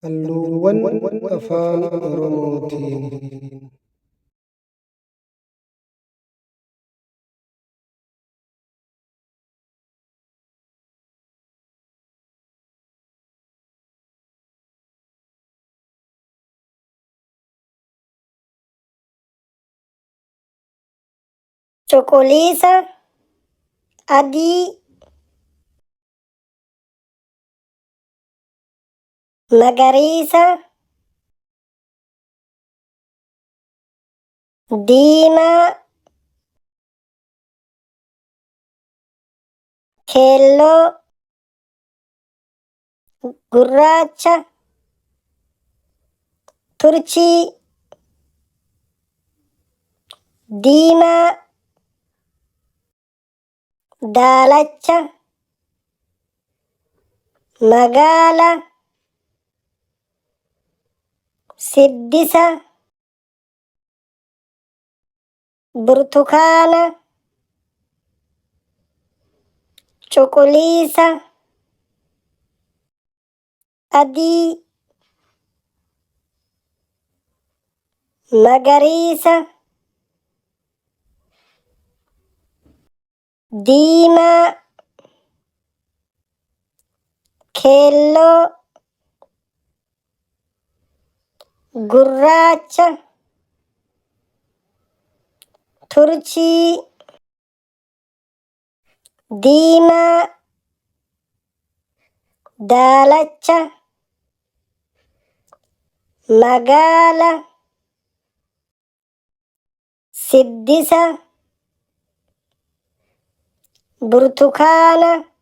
Halluuwwan Afaan Oromootiin. Cuquliisa, adii, magariisa, diimaa, keelloo, gurraacha, turchii, diimaa, daalacha, magaala, siddisa, burtukaana, cuquliisa, adii, magariisa, diimaa, keelloo, gurraacha, turchii, diimaa, daalacha, magaala, siddisa, burtukaana.